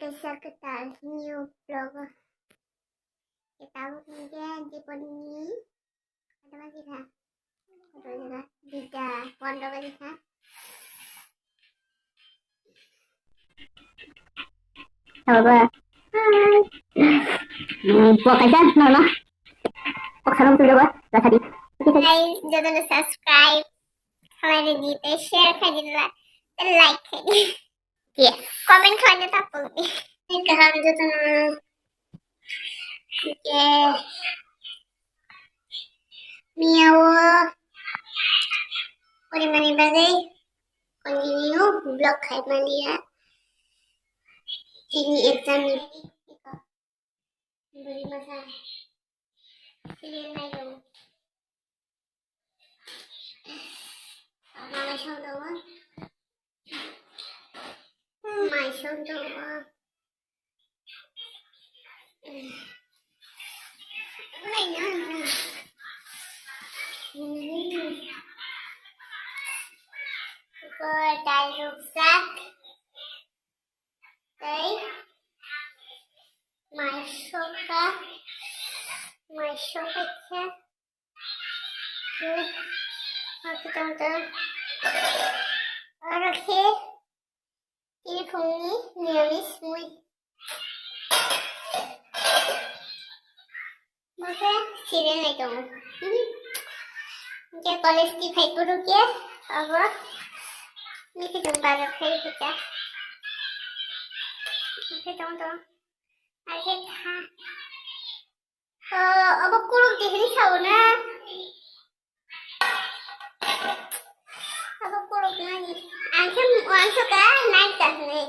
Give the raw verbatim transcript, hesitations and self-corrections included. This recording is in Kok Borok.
Kaisa kwtal new vlog. Kita mungkin di poni. Ada lagi kah? Ada lagi kah? Tiga, pon ada lagi kah? Apa? Hai. Hmm, buat aja, no, no. Kok salam sudah, Bos? Rasa di. Oke, oke. Guys, jangan lupa subscribe. Kalian di share kan, di like kan. Yes. Comment kalian tak pun. Ini kaham tu tu. Oke. Miao. Ori mani bagai. Continue vlog khai mani ya. Ini exam ni. Beri masa. Sini naik dong. Mai song tongo. Mai song tongo. Mai na. Ko dal ruksak. Tei mai song kha. Mai song kha. Oke, tong tong. Oro khe tini phungni niyomis mui. Bo khe siri nai tongo. Hwnkhe college ni phai phuru khe abo ni khe chwng bazar khai rwkha. Oke, tong tong. Oke, kha. Oh, abo kuruk di hini sao na. Abo kuruk nani. Ang khe, ang khe ka nai ta hini.